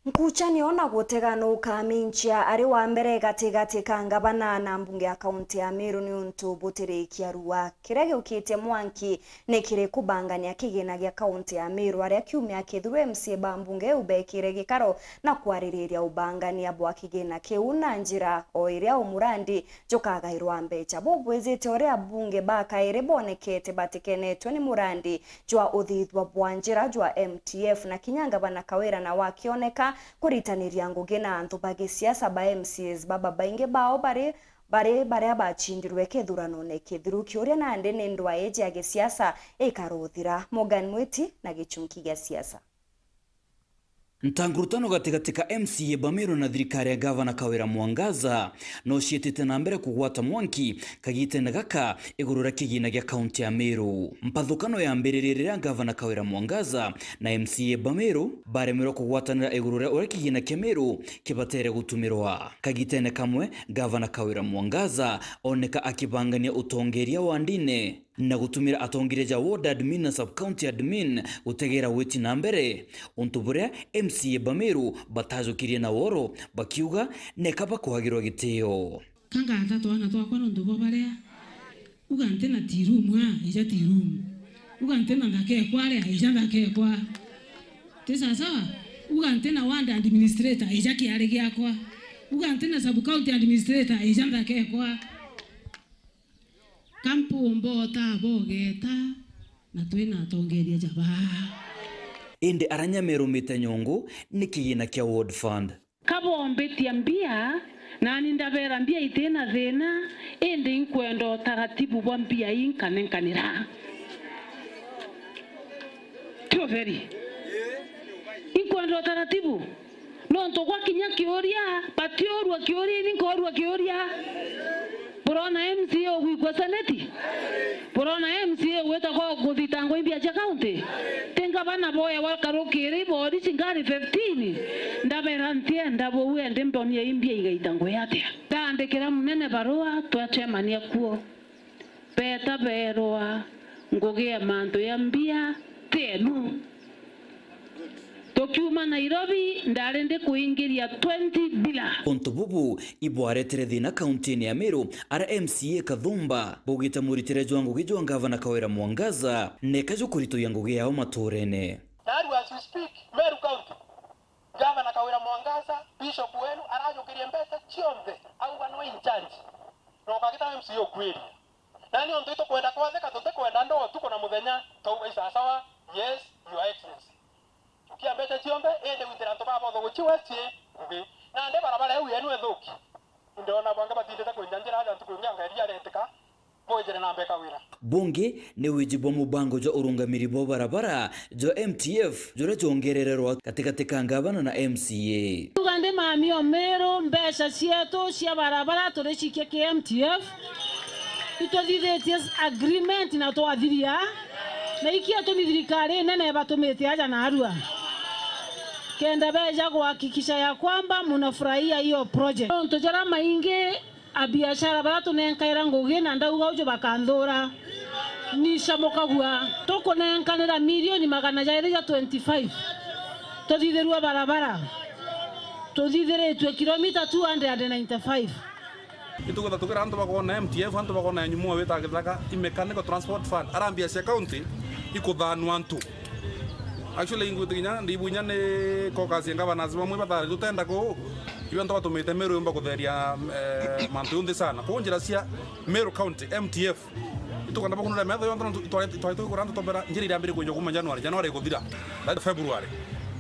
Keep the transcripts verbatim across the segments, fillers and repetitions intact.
Nkuchanio na guteganuka minchia ari wa mbere gatigati ka ngavana na mbunge ya kaunti ya Meru niuntu butirikia rua. Kiria giukitie mwanki ni kiri kubangania kigina gia kaunti ya Meru, aria kiumia kithiru M C A ba mbunge iu bekire gikaro na kwaririria ubangania bwa kigina kiu na njira o iria umurandi jukagairwa mbecha. Bubwijite uria abunge ba kairi bonekete batikenetwe ni murandi jwa uthithua bwa njira jwa M T F, na kinya ngavana Kawira nawe akioneka kuritaniria ngugi na antu ba gisiasa ba M C As baba baingi bao bari bari baria bachindirwe kithuranone kithiru. Kiuria nandi ni ndwaa iji ya gisiasa ikaruthira? Morgan Mwiti na gichunki gia siasa. Ntangurutano gatigati ka M C A ba Meru na thirikari ya Gavana Kawira Mwangaza no ciitite na mbere kugwata mwanki kagitene gaka iguru ria kigina gia kaunti ya Meru. Mpathukano yambiririe riria Gavana Kawira Mwangaza na M C A ba Meru baremirwe kugwatanira iguru ria uria kigina kia Meru kibatere gutumirwa. Kagitene kamwe, Gavana Kawira Mwangaza oneka akibangania utongeria wa ndine na gutumira atongeria ja ward admin na sub county admin gutegera witi na mbere, untu buria M C A ba Meru batajukirie na woro, bakiuga neka bakwagirwa gitio. Ka ngatha twana twakwa nontu bwa baria. Uga nti na tea room, a, ija tea room. Uga nti na nthaka ekwa, aria, ija nthaka ekwa. Ti sawa sawa? Uga nti na ward administrator, ija kiari giakwa. Uga nti na sub county administrator, ija nthaka ekwa. Ka mpumba uta bogeta, na twina atongeria jabaa. Indi aranya merumite nyongo ni kigina kia Ward Fund. Ka bombitia mbia, nani ndabera mbia iti na thina, indi inkwenda utaratibu bwa mbia ii nkanenkanira. Ti utheri. Inkwenda utaratibu. Nontu gwakinya kiuria, batiurua kiuria, ini nkoorua kiuria. Burona M C A ugwikua seneti? Burona M C A ugwita kwa guthitangwa i mbia cia county? Ti ngavana boya wakarukiri borisi ngari fifteen? Ndabera ntienda buu, endi mbonie i mbia igaitangwe atia? Ndaandikira munene barua, twacemania kuo. Beeta beerwa, ngugi ya mantu ya mbia ti enu. Tukiuma Nairobi, ndari ndi kuingiria twenty bila. Untu bubu ibwaretire thina kauntine ya Meru, aria M C A Kathumba baugite muritire jwa ngugi jwa Ngavana Kawira Mwangaza neka jukurituia ngugi yao maturene. Narua as we speak, Meru County, Ngavana Kawira Mwangaza, Bishop wenu arajukirie mbeca cionthe, auga no in charge. Na ukagita M C A ukwiria. Na ni untu itukwenda kwathika, tutikwenda ndoo utuku na muthenya, twauga i sawasawa, yes, Your Excellency. Jukia mbeca cionthe, indi witire antu baba bothe guchi westie ngugi. Nandi barabara iu yenu ithuki. Ndona bwange batindite kwinja njira aja ntuku ingi anga iria aretika, bwijire na mbeka wira. Bungi ni wiji bwa mubango jwa urungamiri bwa barabara jwa M T F, juria jwongerererwa gatigati ka ngavana na M C A. Tuga ndi mami o Meru, mbeca cietu cia barabara turicikia ki M T F. Ituthithitie agreement na twathiria, na ikio tumi thirikari nene batumite aja narua kenda beja kuhakikisha ya kwamba munafurahia hiyo project. Nontu jaria maingi abiashara baria tunenkaira ngugi na ndauga uju bakanthura. Nisha mukagua, tukunenkanira milioni magana jairi ja twenty-five, tuthithirue barabara, tuthithiritue kilomita two hundred ninety-five. Itugweta tukira antu bakona M T F, antu bakona ya nyumu wita githaka, i mechanical transport fund, ara mbia cia county ikuthanua antu. Actually, ingwite kinya, ndibu inya ni caucus ya governors bamwe bathari tutenda ku, ibe antu batumite Meru yumba kutheria, eh, mantu yonthe sana. Ku njira cia Meru County, M T F, itukanda bakunura metho yonthe, nontu itwari-, itwari tukura antu tombera njira iria mbere kwenja kuma January, January ikuthira, that February.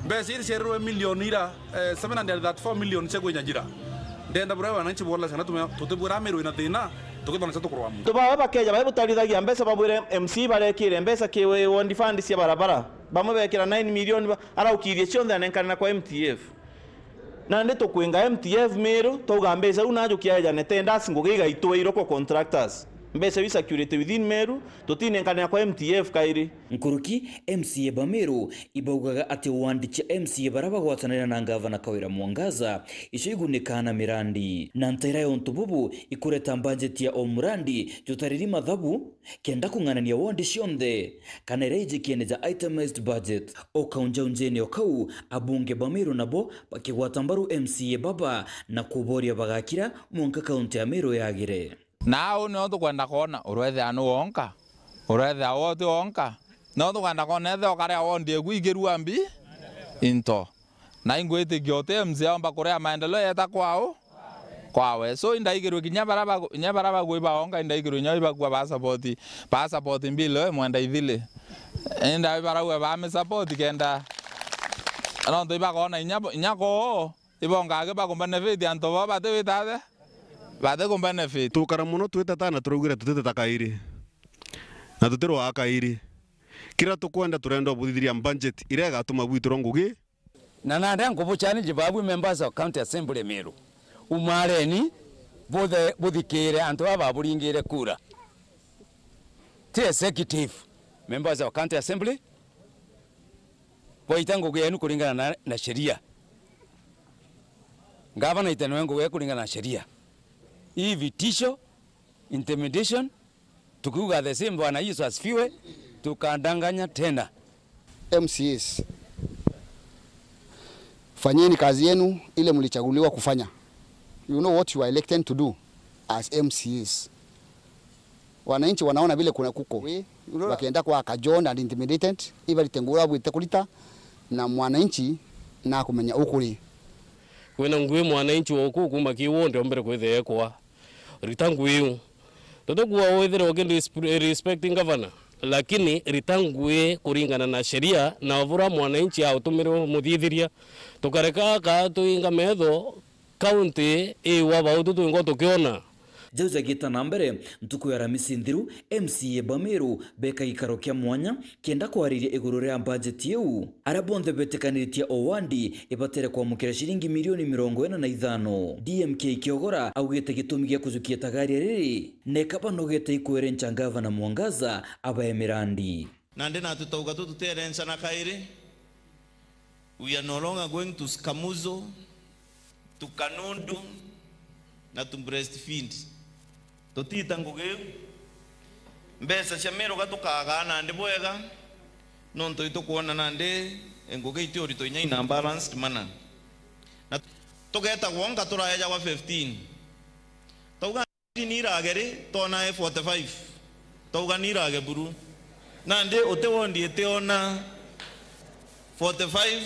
Mbeca iri cierirwe milioni ira, eh, seven hundred thirty-four million cia kwenja njira. Ndenda bura wananchi bola sana tume-, tutibwira Meru ina thina, tukithona cia tukurwa mu. Antu bawe bakeja, bae butarithagia mbeca, babwire M C barekire mbeca ki ward fund cia barabara. Bamwe bekira nine million, ba-, araukirie cionthe anenkanira kwa M T F. Nandi tukwinga M T F Meru, twauga mbeca iu najukia ejane tenders, ngugi igaitwa iroko contractors. Mbeca iu circulate within Meru, tutinenkanira kwa M T F kairi. Nkuruki, M C A ba Meru ibaugaga ati wandi cia M C A baria bagwatanira na ngavana Kawira Mwangaza icio igunikaa na mirandi. Na ntaira ya untu bubu ikureta mbanjeti ya o murandi jutariri mathabu kenda kung'anania wandi cionthe, kana iria ijikiene ja itemized budget. O kaunjaunjene o kau, abunge ba Meru nabo bakigwata mbaru M C A baba na kuboria bagakira mwanka kaunti ya Meru yagire. Na au nio tukwenda kwona, urethea ni wonka, urethea wo ti wonka. No tukwenda kwona ethea ukarea wondi eku ikirua mbi into. Na ingwitikia uti M C A omba kurea maendeleo yeta kwao, kwawe. So indaikirwe kinya bara bagu-, kinya bara bagwi baonka, indaikirwe inya ibakua ba support, ba support bill we mwenda ithili. Inda barauga ba mi support kenda. Nontu ibakona inya bo-, inya koo, ibongaga baku benefit antu bo bati wita athe? Bati ku benefit. Tukara mono twiteta na turaugire tutiteta kairi. Na tutirwaa kairi. Kira tukwenda turenda ubuthithiria budget iria igatuma bwitirwa ngugi. Na nandi nkubu challenge babu members of County Assembly Meru. Umareni buthe-, buthikire antu aba baburingire kura. Ti executive, members of County Assembly. Boita ngugi yenu kuringana na, na sheria. Ngavana aite nawe ngugi yake kuringana na sheria. Hii vitisho, intimidation, tukiuga the same, Bwana Yesu asifiwe, tukadanganya tena. M C As, fanyeni kazi yenu ile mlichaguliwa kufanya. You know what you are elected to do as M C As. Wananchi wanaona vile kuna kuko. Wakienda kwa Kajon and intimidated, ibarite ngura bwite kurita, na mwananchi na kumenya ukuri. Kwina ngui mwananchi wa uku kuma ki wonde ombere kwithekwa. Rita ngui iu. Tutikuwa withire uki dis-, respecting governor, lakini rita ngui kuringana na sheria na bura mwananchi autumirwe muthithiria. Tukareka aka tuinga metho, kaunti ii wa bautu twingwa tukiona. Jau jagita na mbere, ntuku ya Aramisi nthiru, M C A ba Meru beka gikaro kia mwanya kenda kwariria iguru ria mbajeti iu. Aria bonthe betikanitie o wandi ibatere kwamukira ciringi milioni mirongo ina na ithano. D M K Kiogora augite gitumi gia kujukia itagaria riri, neka banogete ikwerenca ngavana Mwangaza abae mirandi. Nandi natu twauga tu tutierencana kairi. We are no longer going to Skamuzo, to Kanundu, na to breastfeed. Tutiita ngugi iu. Mbeca cia miruga tukaagaa nandi bwega, nontu itukwona nandi ngugi iti urito inya ina balanced manner. Na tugeeta gwonka turaejagwa fifteen. Twauga ni irage ri, twona e forty-five. Twauga ni irage buru. Nandi uti wondi itiona forty-five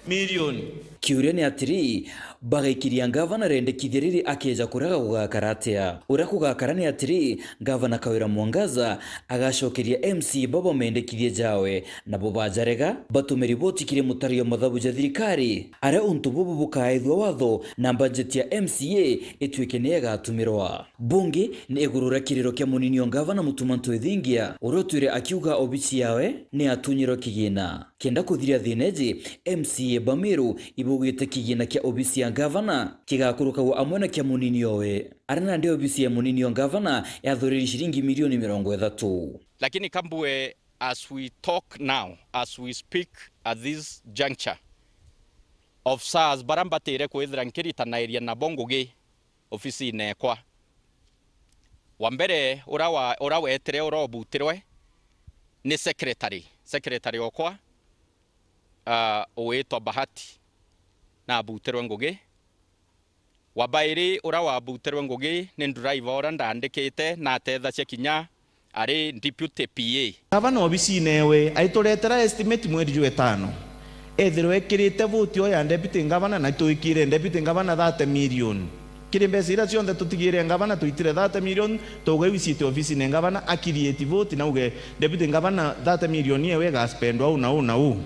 million. Kiuria ni atiri, bagaikiria ngavana rendekithia riri akeja kurega gugakara atia? Uria kugakara ni atiri, ngavana Kawira Mwangaza agacokeria M C A baba mendekithia jawe, nabo bajarega, batume riboti kiri mutario mathabu ja thirikari, aria untu bubu bukaethua watho na mbajeti ya M C A ituike ni igatumirwa. Bungi ni iguru ria kiriro kia munini o ngavana Mutuma Ntwithingia, uria utwire akiuga obici yawe ni yatunyirwe kigina. Kenda kuthiria thina iji, M C A ba Meru ibaugite kigina kia obici ya ngavana kigakurukagwa amwe na kia munini owe. Aria nandi obici ya munini o ngavana yathuriri ciringi milioni mirongo ithatu. Lakini kambue, as we talk now, as we speak at this juncture, officers baria mbatire kwithira nkiritanairia nabo ngugi ofisine ekwa. Wa mbere, ura wa-, ura wetire, ura ubutirwe ni secretary, secretary okwa, ah, ugwitwa Bahati, na abutirwe ngugi. Wa bairi, ura wabutirwe ngugi ni driver ura ndandikite na atethacia kinya ari deputy P A. Gavana obisine ewe aituretera estimate mweri jwa itano. Ethirwe ekirite vote yo ya deputy gavana, na itwikire deputy gavana thirty million. Kiri mbeca iria cionthe tutigire gavana, twitire thirty million, twauga iu ciite obisine gavana, a create vote, na auge deputy gavana thirty million ewe igaspendwa uu na uu na uu.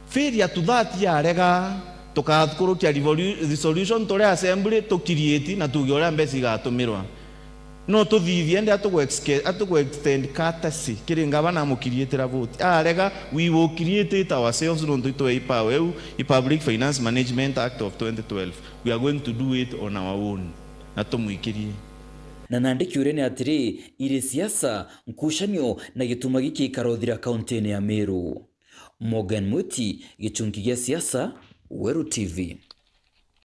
Failure to that yarega, tukakurukia revolu-, resolution turi assembly, tu create na tuuge uria mbeca igatumirwa. No tuthithie ndi atugu exke-, atugu extend courtesy kiri ngavana amukiriitira vote. Arega, we will create it ourselves nontu itwe ipawe iu i Public Finance Management Act of twenty twelve. We are going to do it on our own. Na tumwikirie. Na nandi kiuria ni atiri, iri siasa, nkucanio na gituma giki ikarothira kauntini ya Meru? Morgan Mwiti, gichunki gia siasa, Weru T V.